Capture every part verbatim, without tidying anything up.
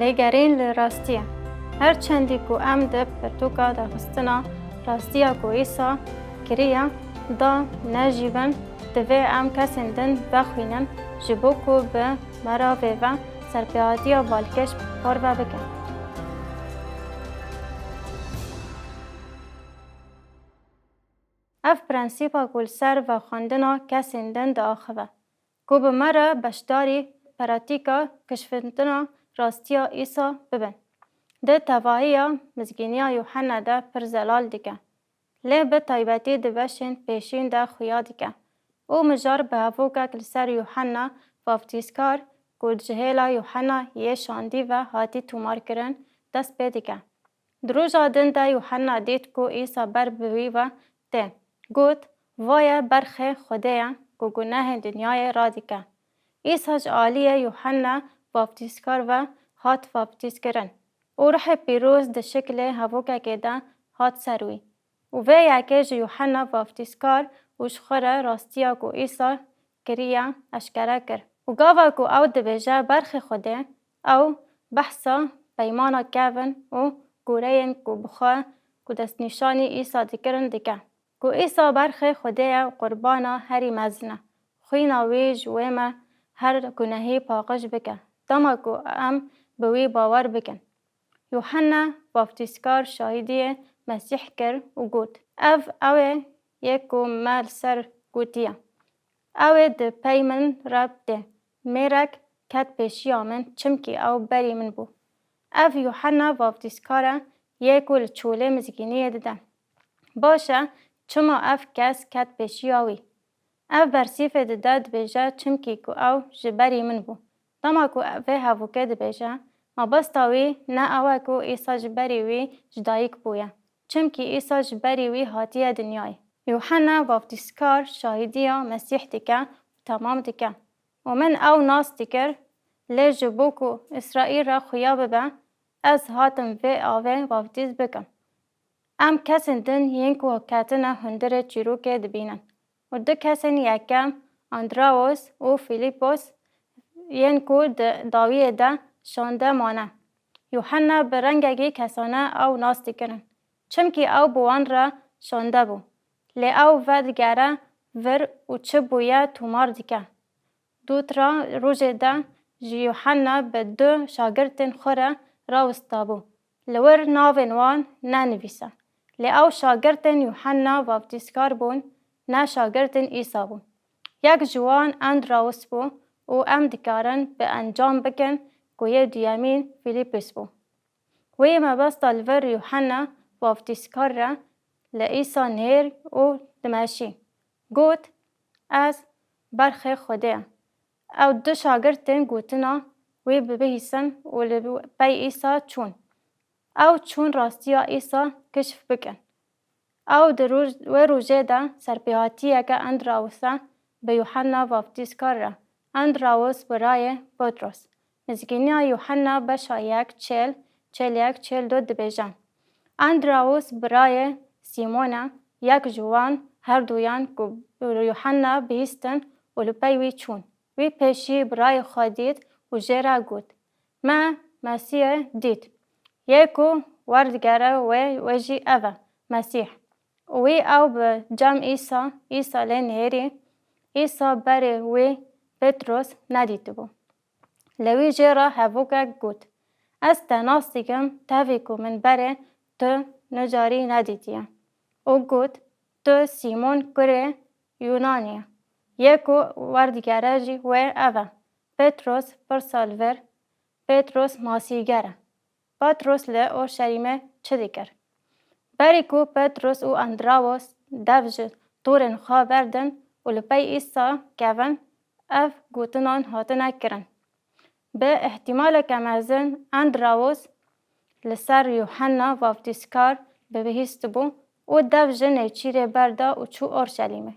Lêgerîn li rastiyê. Her çendî ku em di pirtûka daxistina rastiya ku Îsa kiriye da nejîbin, divê em kesên din vexwînin, ji bo ku bi me re vê ve serpêhatiya balkêş parve bikin. Ev prensîpa ku li ser vexwendina kesên din diaxive, ku bi me re beşdarî pratîka kişfentina rastiya Îsa bibin, di tevahiya mizgîniya Yuhanna de pir zelal dike, lê bi taybetî di beşên pêşîn de xuya dike û mijar bi hevokek li ser Yuhanna Vaftîzkar ku ji hêla Yuhanna yê şandî ve hatî tomarkirin dest pê dike. Di roja din de Yuhanna dît ku Îsa ber bi wî ve tê. Got, "Vaye berxê Xwedê ye ku gunehên dinyayê radike." Îsa ji aliyê Yuhanna Vaftîzkar ve hat vaftîzkirin û Ruhê Pîroz di şiklê hevokekê de hat ser wî. Û vê yekê ji Yuhanna Vaftîzkar û ji xwe re rastiya ku Îsa kiriye eşkere kir. Û gava ku ew dibêje berxê Xwedê, ew behsa peymana kevin û goreyên ku bi xwe ku destnîşanî Îsa dikirin dike. Ku Îsa berxê Xwedê ye û qurbana herî mezin e. Xwîna wî ji wê me her gunehî paqij bike, dema ku em bi wî bawer bikin. Yuhanna Vaftîzkar şahidiyê Mesîh kir û got, "Ev ew ê yê ku me li ser gotiye. Ew ê di pey min re tê. Mêrek ket pêşiya min, çimkî ew berî min bû." Ev Yuhanna Vaftîzkar e, yê ku li çolê mizgîniyê dide. Baş e, çima ev kes ket pêşiya wî? Ev bersîfê dide, dibêje, "Çimkî ku ew ji berî min bû." Dema ku vê hevokê dibêje, mabesta wî ne ew e ku Îsa ji berî wî ji dayik bûye, çimkî Îsa ji berî wî hatiye dinyayê. Yuhanna Vaftîzkar şahîdiya Mesîh dike û temam dike, "Û min ew nas dikir, lê ji bo ku Îsraîl re xuya bibe, ez hatim vê avê vaftîz bikim." Em kesên din yên ku ketine hundirê çîrokê dibînin û du kesên yekem, Andraos û Filîpos, yên ku di dawiyê de şande mane. Yuhanna bi rengekî kesane ew nas dikirin, çimkî ew bi wan re şande bû. Lê ew vedigere vir û çi bûye tomar dike. Dutra rojê de ji Yuhanna bi du şagirtên xwe re rawestabû. Li wir navên wan nenivîse. Lê ew şagirtên Yuhanna Vaftîzkar bûn, ne şagirtên Îsa bûn. Yek ji wan Andraos bû û em dikarin bi encam bikin ku yê duyemîn Filîpos bû. Wê mebesta li vir Yuhanna Vaftîzkar re li Îsa nêr û dimeşî. Got, "Ez berxê Xwedê ye." Ew du şagirtên gotina wê bibihîsin û li pey Îsa çûn. Ew çûn rastiya Îsa kişf bikin. Ew di roj-, wê rojê de serpêhatiyeke Andraose bi Yuhanna Vaftîzkar re. Andraos birayê Petros. Mizgîniya Yuhanna beşa yek çêl, çêl yek çêl du dibêje. Andraos birayê Sîmon e, yek ji wan herduyan ku Yuhanna bihîstin û li pey wî çûn. Wî pêşî birayê xwe dît û jê re got, "Me Mesîhê dît. Yê ku werdigere wê, wê jî ev e, Mesîh." Û wî ew bi cem Îsa, Îsa lê nêrî, Îsa berê wî Petros nedîtibû. Lê wî jê re hevokek got, "Ez te nas dikim, tevî ku min berê tu nicarî nedîtiye." Û got, "Tu Sîmon kurê Yûnanî ye. Yê ku werdigere jî wê ev e." Petros pirsa li vir, Petros masîger e. Petros li Orşelîmê çi dikir? Berî ku Petros û Andraos dev ji torên xwe berdin û li pey Îsa kevin, ev gotinan hatine kirin. Bi îhtîmaleke mezin Andraos li ser Yuhanna Vaftîzkar bibihîstibû û dev ji nêçîrê berda û çû Orşelîmê,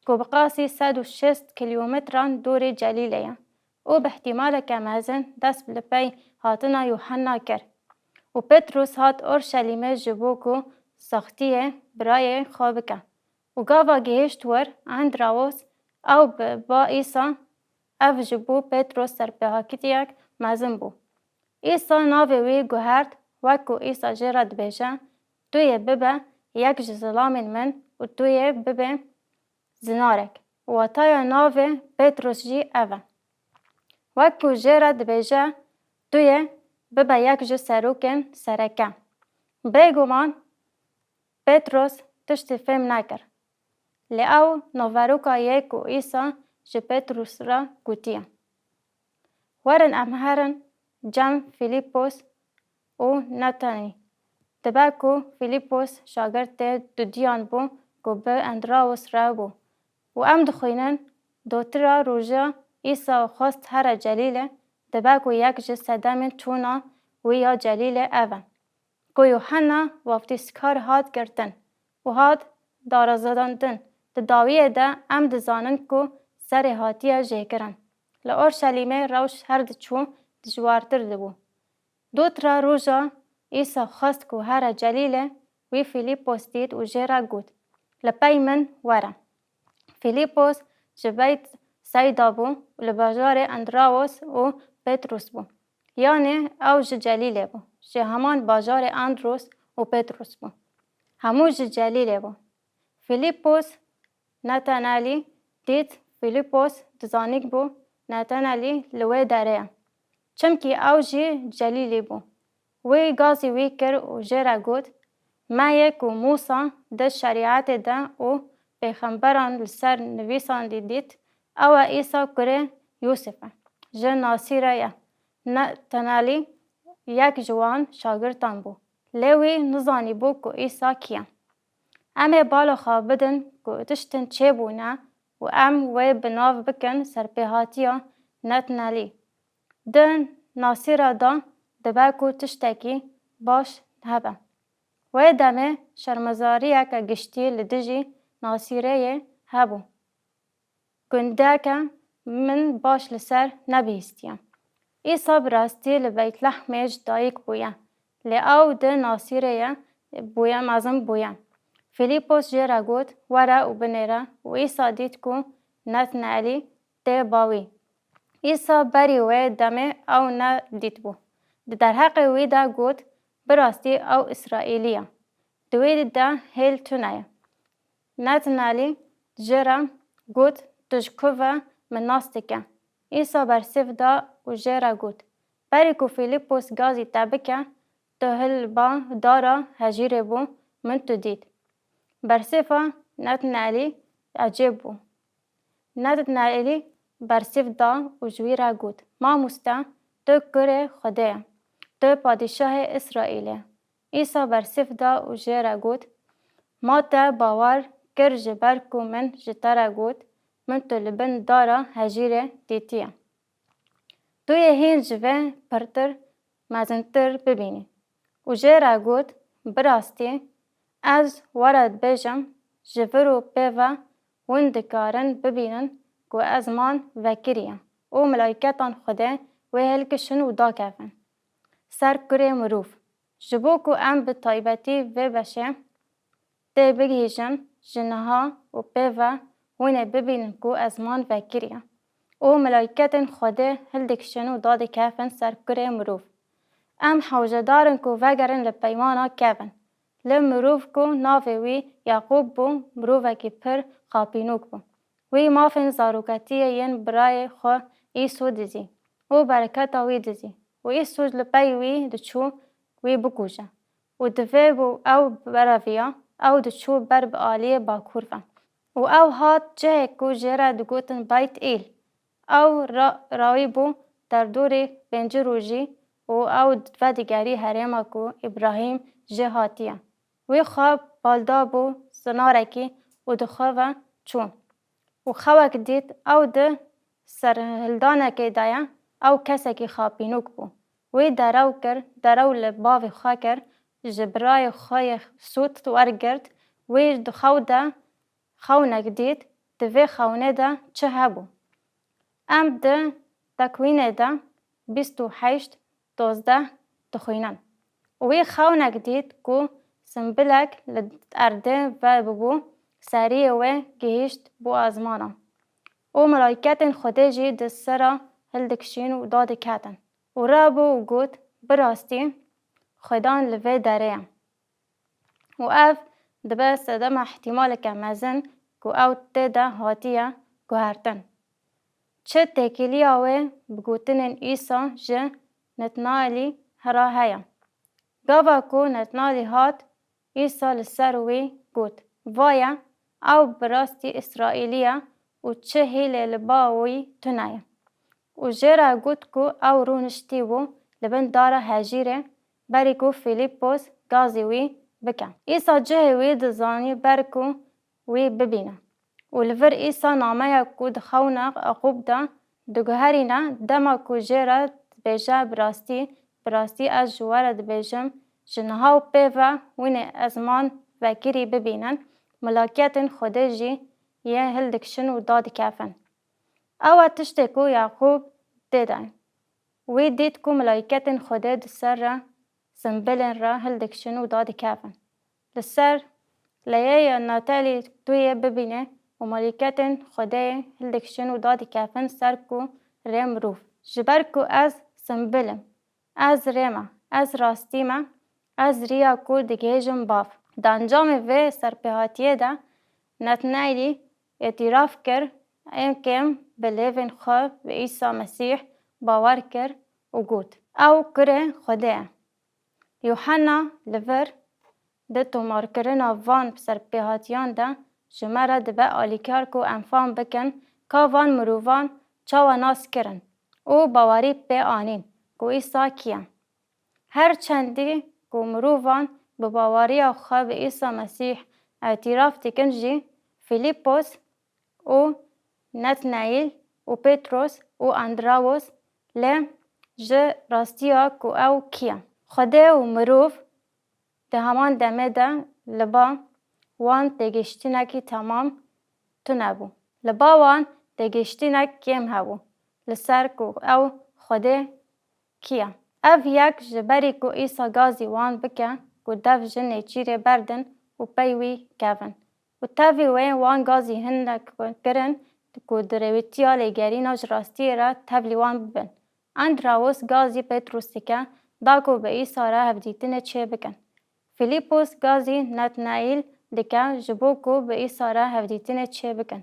ku bi qasî sed û şêst kîlometran dorê Celîlê ye û bi îhtîmaleke mezin dest bi li pey hatina Yuhanna kir. Û Petros hat Orşelîmê ji bo ku saxtiyê birayê xwe bike. Û gava gihişt wir, Andraos, ew bi ba Îsa, ev ji bo Petros serpêhakitiyek mezin bû. Îsa navê wî guhert, wek ku Îsa jê re dibêje, Tu yê bibe yek ji zilamên min û tu yê bibe zinarek. Wataya navê Petrus jî ev e. Wek ku jê re dibêje, Tu yê bibe yek ji serokên sereke. Bêguman Petrus tiştî fêm nekir. Lê ew naveroka yê ku Îsa ji Petrus re gotiye. Werin em herin cem Filîpos û Natanî. Dibe ku Filîpos şagirtê dudiyan bû ku bi Andrawos re bû. Û em dixwînin, dotira roja Îsa xwest here Celîlê, dibe ku yek ji sedemên çûna wî ya Celîlê ev e. Ku Yuhanna Waftîzkar hat girtin û hat darazandin. Di dawiyê de em dizanin ku serê hatiye jêkirin. Li Orşelîmê rewş her diçû dijwartir dibû. Dot re roja Îsa xwest ku here Celîlê, wî Filîpos dît û jê re got, Li pey min were. Filîpos ji Beyt Seyda bû û li bajarê Andrawos û Petrus bû. Yanê ew ji Celîlê bû, ji heman bajarê Andros û Petrus bû. Hemû ji Celîlê bû. Filîpos Netanelî dît, Filîpos dizanîk bû Netanelî li wê derê ye. Çimkî ew jî Celîlî bû. Wî gazî wî kir û jê re got, Me yê ku Mûsa di şerîetê de û pêxemberan li ser nivîsandî dît, ew e Îsa kurê Yûsif e. Ji Nasîrê ye. Netanelî yek ji wan şagirtan bû. Lê wî nizanîbû ku Îsa kî ye. Em ê bala xwe bidin ku tiştin çêbûne û em wê bi nav bikin serpêhatiya Netanelî. Di Nasîra de dibe ku tiştekî baş hebe. Wê demê şermezariyeke giştî li dijî Nasîreyê hebû. Gundeke min baş li ser nebihîstiye. Îsa bi rastî li Beytlehmê ji dayik bûye, lê ew di Nasîreyê bûye, mezin bûye. Filîpos jê re got, Were û binêre, û Îsa dît ku Netanelî tê ba wî. Îsa berî wê demê ew nedîtbû. Di derheqê wî de got, Bi rastî ew Îsraîlî ye. Di wî de hêl tune ye. Netanelî jê re got, Tu ji ku ve min nas dike? Îsa bersiv da û jê re got, Berî ku Filîpos gazî te bike, tu hil ba dara hejîrê bû, min tu dît. Bersiva Netanelî ecêb bû. Netanelî bersiv da û ji wî re got, Mamoste, tu kurê Xwedê ye, tu padîşahê Îsraîlê ye. Îsa bersiv da û jê re got, Ma te bawer kir ji ber ku min ji te re got, min tu li bin dara hejîrê dîtiye. Tu yê hîn ji vê pirtir, mezintir bibînî. Û jê re got, Bi rastî, ez we re dibêjim, ji vir û pê ve hûn dikarin bibînin ku ez man vekirî ye û milayketan Xwedê wê hilkişin û dakevin ser kurê mirov. Ji bo ku em bi taybetî vê beşê tê bigihîjin, ji niha û pê ve hûn ê bibînin ku ez man vekirî ye û milayketên Xwedê hildikişin û dadikevin ser kurê mirov. Em hewcedar in ku vegerin li peymana kevin. Li mirov ku navê wî Yaqûb bû, mirovekî pir xapînok bû. Wî mafên zaroketiyê yên birayê xwe Îso dizî û bereketa wî dizî. Û Îso li pey wî diçû wî bikuje. Û divê bû ew bereviya, ew diçû ber bi aliyê bakur ve. Û ew hat cihê ku jê re digotin Beyt Îl. Ew ra-, rawî bû derdorê pêncî rojî û ew vedigerî herêma ku Îbrahîm jê hatiye. Wî xwe bal da bo zinarekî û di xwe ve çû. Û xewek dît, ew di serhildanekê de ye, ew kesekî xapînok bû. Wî derew kir, derew li bavê xwe kir, ji birayê xwe yê sût wergirt, wî di xew de xewnek dît, di vê xewnê de çi hebû? Em di Tekwînê de bîst û heşt dozdeh dixwînin. Û wî xewnek dît ku simbilek li erdê ve bûbû, seriyê wê gihîşt bo ezmana. Û milayketên Xwedê jî di sera hildikişîn û dadiketin. Û rabû û got, Bi rastî Xwedan li vê derê ye. Û ev dibe sedema îhtîmaleke mezin ku ew tê de hatiye guhertin. Çi têkiliya wê bi gotinên Îsa ji Netnaîlî hira heye? Gava ku Netnaîlî hat, Îsa li ser wî got, "Vaye, ew bi rastî Îsraîlî ye û çi hîlê li ba wî tune ye." Û jê re got ku ew rûniştî bû li bin dara hejîrê, berî ku Fîlîpos gazî wî bike. Îsa cihê wî dizanî ber ku wî bibîne. Û li vir Îsa nameya ku di xewna Yaqûb de diguherîne, dema ku jê re dibêje, "Bi rastî, bi rastî ez ji we re dibêjim, ji niha û pê ve hûn ê ezman vekirî bibînin, melaketên Xwedê jî yê hildikişin û dadikevin." Ew e tiştê ku Yaqûb tê de. Wî dît ku melaketên Xwedê di ser re, simbilên re hildikişin û dadikevin. Li ser leyê ya Netnaîlî tu yê bibînî û melaketên Xwedê hildikişin û dadikevin ser ku rê mirov. Ji ber ku ez simbil im, ez rê me, ez rastî me, ez riya ku digihêjim Bav. Di encamê vê serpêhatiyê de Netnaîlî îtiraf kir, ên kêm bi lêvên xwe bi Îsa Mesîh bawer kir û got, "Ew kurê Xwedê ye." Yuhanna li vir di tomarkirina van serpêhatiyan de ji me re dibe alîkar ku em fam bikin ka van mirovan çawa nas kirin û bawerî pê anîn ku Îsa kî ye. Her çendî ku mirovan bi baweriya xwe bi Îsa Mesîh îtiraf dikin jî, Fîlîpos û Netnaîl û Petros û Andrawos lê ji rastiya ku ew kî ye. Xwedê û mirov di heman demê de li ba wan têgihiştinekî temam tune bû. Li ba wan têgihiştinek kêm hebû li ser ku ew Xwedê kî ye. Ev yek ji berî ku Îsa gazî wan bike ku dev ji nêçîrê berdin û pey wî kevin. Û tevî wê wan gazî hinek kirin ku di rêwîtiya lêgerîna ji rastiyê re tevlî wan bibin. Andrawos gazî Petrus dike da ku bi Îsa re hevdîtinê çêbikin. Fîlîpos gazî Netnaîl dike ji bo ku bi Îsa re hevdîtinê çêbikin.